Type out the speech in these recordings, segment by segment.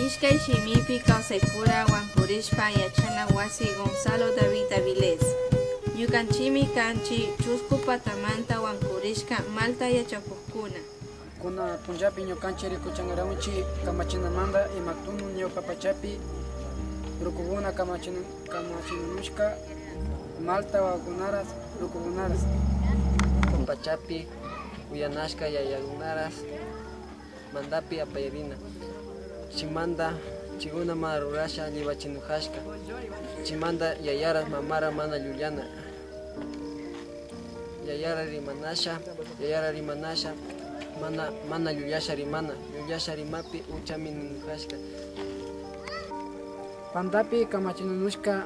Ishkay shimipi kawsaypura wankurishpa yachana wasi Gonzalo David Avilés. Ñukanchikmi kanchik chusku patamanta wankurishka malta yachakukkuna. Kuna punllapi ñukanchik rikuchankaranchik kamachinamanta ima tunu ñawpa pachapi rukukuna kamachinushka malta wawakunaras rukukunaras. Pachapi uyanashka yayakunaras mandapi apayarina. Chimanda chiguna mana rurasha lliwachinujashka. Chimanda yayaras mamara mana llullana. Yayara rimanasha mana llullasha rimana. Llullasha rimapi uchami ninujashka. Pandapi kamachinunushka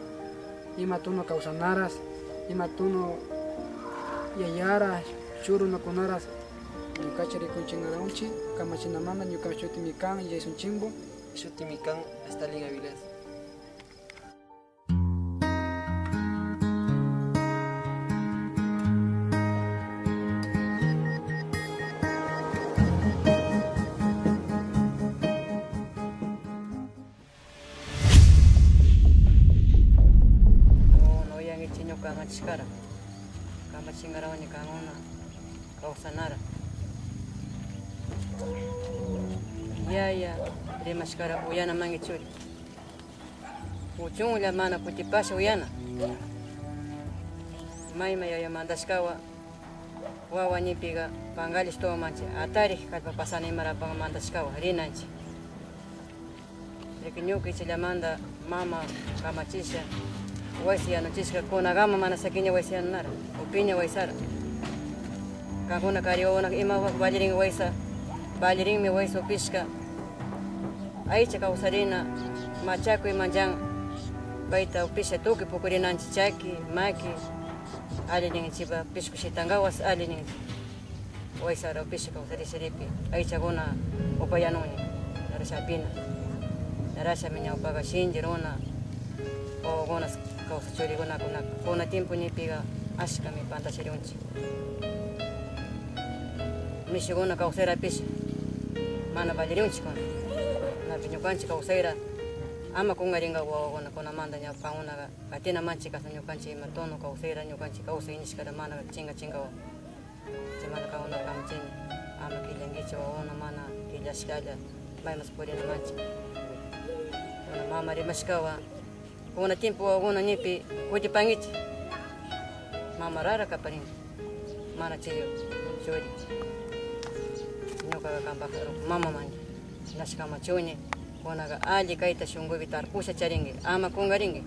ima tunu kawsanaras, ima tunu yayara churunakunaras ñukachi rikuchinaraunchik kamachinamanta ñuka shutimi kan Jason Chimbo. Shutimi kan Stalin Avilés. Kamachishkara kamachinkarawani kankuna kawsanara yaya rimashkara uyana manki churi uchunlla mana kutipasha uyana mayma yaya mandashkawa wawa ñipiga pankalish tuwamanchik atarik kallpa pasana imarapak mandashkawa rinanchik riki ñuka ichillamanta mama kamachisha waysa yanuchishka kunakama mana sakiña waysa yanunara upiña waysara kankuna kari wawakunaka imapak vallirin waysa vallirinmi waysa upishka aycha kawsarina machakuy manchan payta upisha tukuy pukurinanchik chaki maki alli ninkichikpa pishku shitankawas alli ninkichik waysara upisha kawsarisha ripi aychakuna upayanuni narasha apina narashami ñawpaka shinchi runa wawakuna kawsachurikuna kuna tiempo ñipiga ashkami pantachirunchik mishukuna kawsayra apisha mana vallirinchik kuna napi ñukanchik kawsayra ama kunkarinka wawakuna kunamanta ñawpakunaka katinamanchik kashna ñukanchik ima tono kawsayra ñukanchik kawsay nishkara mana chinka chinkawa chaymanta kankunata kamachini ama killankichik wawakuna mana killashkalla maymas purinamanchik kuna mama rimashkawa kuna tiempo wawakuna ñipi kutipankichik mama rara kaparinki mana chay churi ñukaka kanpak mama manki nash kamachuni kunaka alli kayta shunkupi tarpusha charinki ama kunkarinki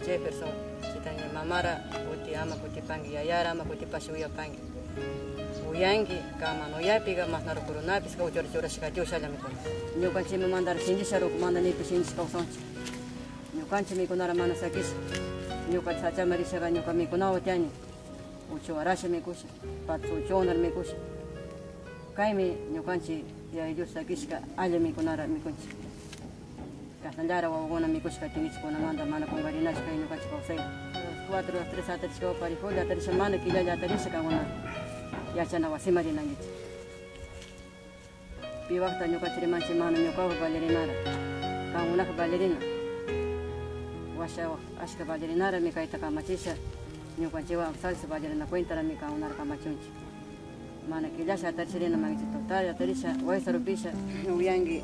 Jefferson chitani mamara kuti ama kutipanki yayara ama kutipasha uyapanki uyanki kama uyapiga masna rukurunapis uchura churashka tiushallami kuna ñukanchikmi mandara shinchisha ruku manda nipi shinchish kawsanchik ñukanchik mikunara mana sakisha ñuka sachama rishaka ñuka mikunawa tiyani uchuwarasha mikusha patsa uchuwanara mikusha kaymi ñukanchik Yaya Dios sakishka alli mikunara mikunchik kashnallara wawakuna mikushka katinkichik kunamanta mana kunkarinachu kay ñukanchik kawsayka 4 3 atarishka parijolla atarisha mana killalla atarisha kankuna yachana wasima rinankichik piwakta ñukanchik rimanchik mana ñukapak vallirinara kankunaka vallarina washa ashka vallarinarami kayta kamachisha ñukanchikwan salsa vallarina cuentarami kankunara kamachunchik mana killasha atarishirina mankichik total atarisha waysa rupisha uyanki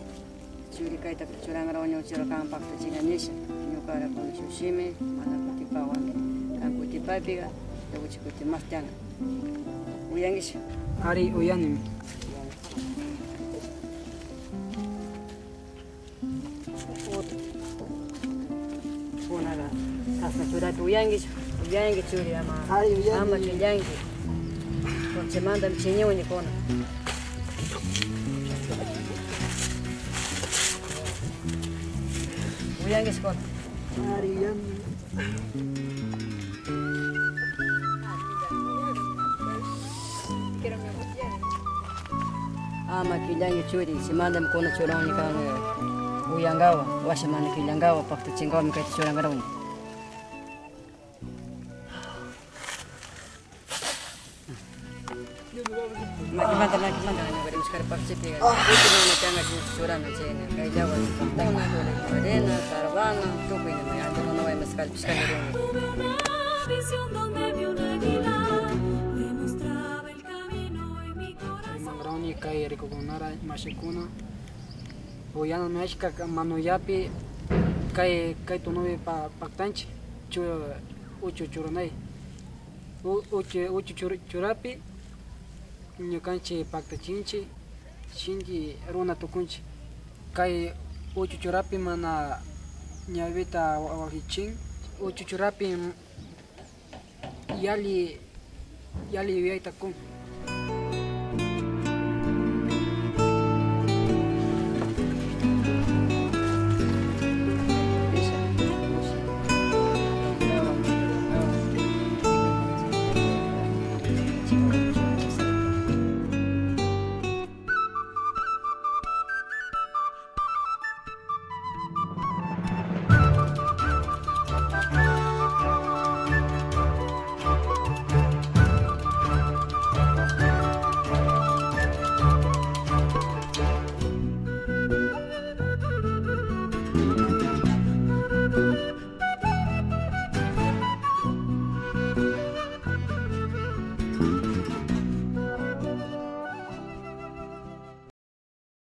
churi kayta churankarawani uchura kanpakta chinkanisha ñukara kuna shuk shimi mana kutipawani kan kutipapiga ñukanchik kuti mas tiyanka uyankisha. Ari uyanimi. Kunaka kasna churapi uyankichu uyanki churi ama ama chullanki chaymantami chiñiwani kuna. Uyankichu kuna. Ari uyani. Ama killanki churi chaymantami kuna churawani kan uyankawa washa mana killankawa paktachinkawami kayta churankarawani. Makimanta. Mangrauni kay rikukunara mashikuna uyana mashka manuyapi kay kay tunupi paktanchi uchu churanay uchu churapi ñukanchik paktachinchik shinchi runa tukunchik kay uchu churapi mana ñawita wajichin uchu churapi yali yali yuyayta kun.